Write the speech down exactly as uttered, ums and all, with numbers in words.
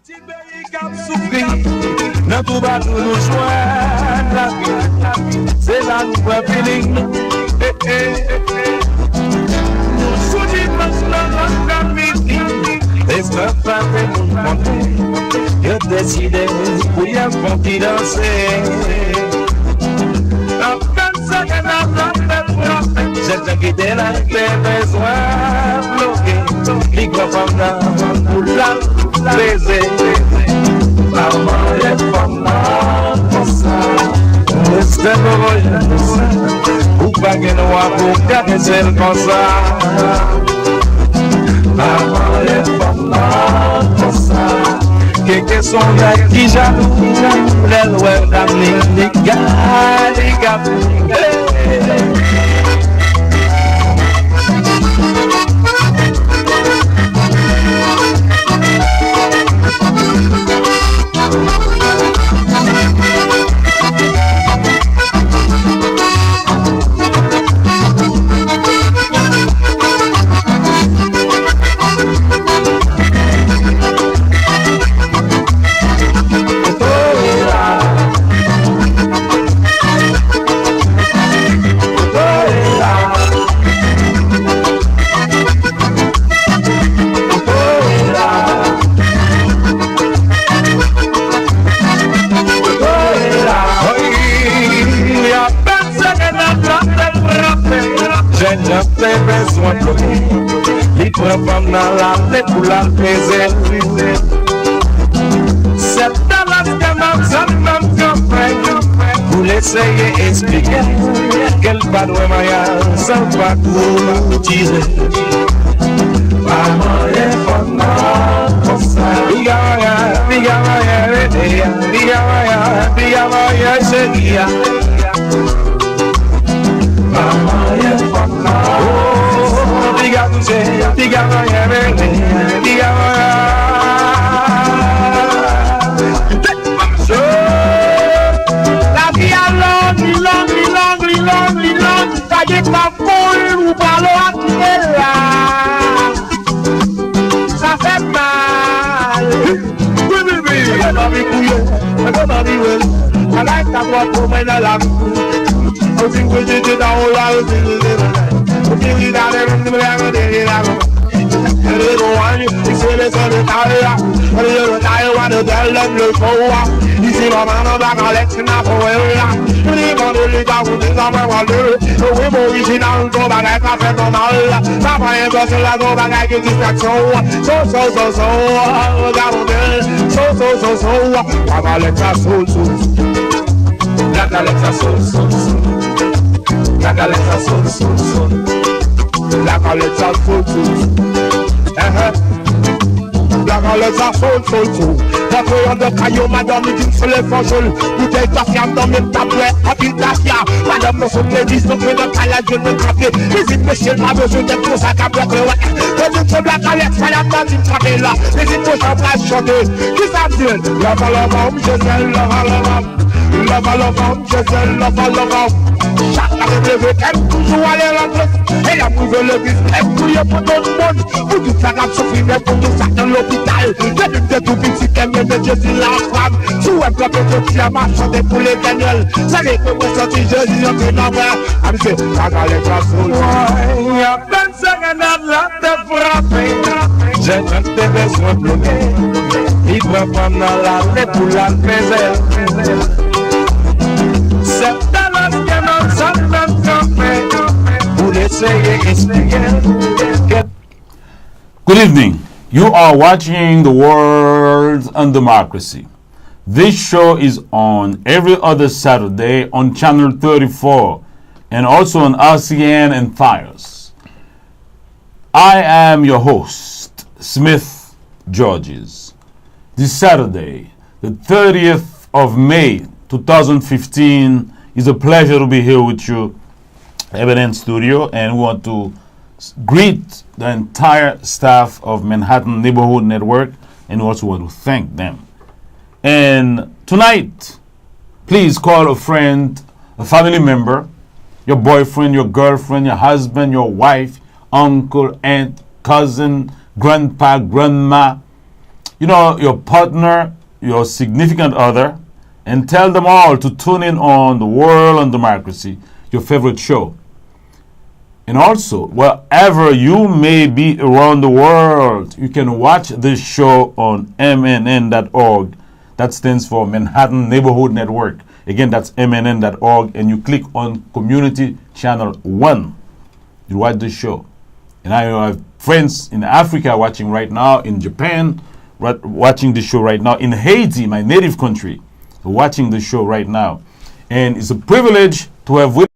Ti peyi k ap soufri, nan toubatou nou jwenn lavi. Se la nou pran feeling nou. Eh, eh, eh, eh. Nou sou dimanch nan Rann Kamiti. Esklav pa te moun konte. Yo deside pou y ap fon ki danse. Apèn sa gen nan zafè frape. Jèn jan ki te la te bezwen bloke. Li pran fanm nan pou l al peze. Pa manyen fanm nan konsa. Respè pou jèn konsa. Ou pa gen dwa pou gade sèl konsa. Pa manyen fanm nan konsa. Keke se yon nèg ki jalou, lè l wè dam li, li gade, li gade. Jèn jan te bezwen ploke. Li pran fanm nan, l ale pou l al peze l. Sèt talas ke manzè nan kanpe pou l eseye esplike l ke l pa dwe maryaj san l pa koutize. Pa manyen fanm nan konsa. Piga manyen, piga manyen, rete a. Piga manyen, piga manyen, cheri a. Pa manyen fanm nan. Oh, piga touche, piga manyen, rete a. Piga manyen. Lavi a long, li long, li long, li long, li long. Sa gen tan pou l ou pale w ap kite la. Sa fè mal. Wi, wi, wi. Mwen pa anvi kouye, mwen pa anvi wè. Bagay sa twò pou mwen nan lakou. Ou fin kouye, te nan ou la, ou fin kouye. Ou fin ri, gade, mwen, mwen, mwen, mwen, mwen. Gade nou ann, se leson de kare a. Gade nou kare a, nou tèl lèm le fò a. Isi manman nan bak alèk, se nan fò wè la. Li mande li ta koute sa mwen pral de. Wi, mwen orijinal, gon bagay ka fè nou mal. Sa pa enpòtan la, gon bagay ki distraksyon. So, so, so, so, gade bèl. So, so, so, so, la galèt sa so, so, so. La galèt sa so, so, so. La galèt sa so, so, so. La galèt sa so, so, so. Uh-huh. Black and let's a soul, soul, soul. Rantre anndan kay yo, madanm li di m se levanjil. Boutèy tafya m nan men m, t ap bwè anpil tafya. Madanm nan sot legliz, rantre nan kay la, jwenn mwen kanpe. Vizit mesye, l pa bezwen nèg konsa k ap bwè kleren. Yo di m se Black Alex, sa y ap di m kanpe la. Vizit pwochen pral chante. Kisa m di l? Love, love, love, je sèl, love, love, love. Love, love, love, je sèl, love, love, love. Chak maten m leve, kè m toujou ale legliz. E lè m rive legliz, kè m kriye pou tout moun. Pou tout sa k ap soufri, men pou tout sa k nan lopital. Depi m te tou piti, kè m renmen Jezi la fwa m. Si w wè m kanpe jodi a, m ap chante pou Letènèl. Se vre ke mwen santi Jezi antre nan mwen. Amizye, la galèt sa sou mwen. Apèn serenad la te frape. Jèn nan te bezwen ploke. Li pran fanm nan, l ale pou l al peze l. Sèt talas ke manzè nan kanpe pou l eseye esplike l ke Good evening. You are watching The World and Democracy. This show is on every other Saturday on Channel thirty-four and also on R C N and Fios. I am your host, Smith Georges. This Saturday, the thirtieth of May, two thousand fifteen, is a pleasure to be here with you, Evidence Studio, and we want to s- greet the entire staff of Manhattan Neighborhood Network, and we also want to thank them. And tonight, please call a friend, a family member, your boyfriend, your girlfriend, your husband, your wife, uncle, aunt, cousin, grandpa, grandma, you know, your partner, your significant other, and tell them all to tune in on The World on Democracy, your favorite show. And also, wherever you may be around the world, you can watch this show on M N N dot org. That stands for Manhattan Neighborhood Network. Again, that's M N N dot org, and you click on Community Channel one. You watch the show. And I have friends in Africa watching right now, in Japan, wa- watching the show right now, in Haiti, my native country, watching the show right now. And it's a privilege to have with